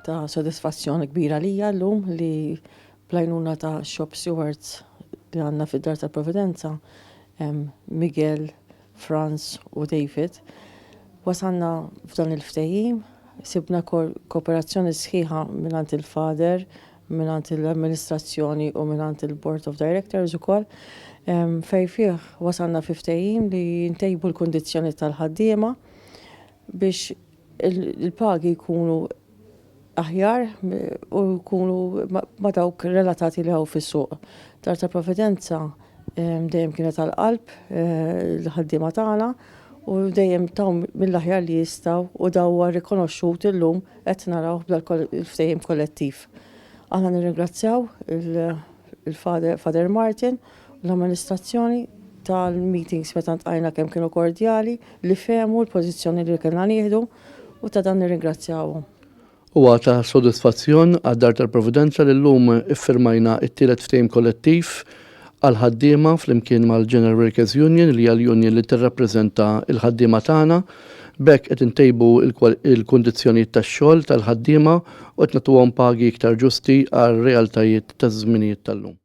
ta' sodisfazzjon kbira lija llum li bl-għajnuna ta' shop stewards li għandna fid-Dar tal-Providenza, Miguel, Frans u David, wasalna f'dan il-ftehim, sibna kooperazzjoni sħiħa mingħand il-Father, mingħand l-amministrazzjoni u mingħand il-Board of Directors ukoll, fejn fih wasalna fi ftehim li ntejbu l-kundizzjoni tal-ħaddiema biex il-pagi jkunu aħjar u jkunu ma' dawk relatati li hawn fis-suq. Dar ta' Providenza dejjem kienet għall-qalb il-ħaddiema tagħna u dejjem taw mill-aħjar li jistgħu u da huwa rikonoxxut illum qed narawh b'dal-ftehim kollettiv. Aħna nirringrazzjaw il-Father Martin u l-amministrazzjoni tal-meetings meta ntqajna kemm kienu kordjali li fehmu l-pożizzjoni li kellna nieħdu u ta' dan nirringrazzjawhom. Huwa ta' sodisfazzjon għad-Dar tal-Providenza li llum iffirmajna t-tielet ftehim kollettiv għall-ħaddiema flimkien mal-General Workers Union li hija l-union li tirrappreżenta l-ħaddiema tagħna. B'hekk qed intejbu l-kundizzjonijiet tax-xogħol tal-ħaddiema u qed nagħtuhom pagi iktar ġusti għar-realtajiet taż-żminijiet tal-lum.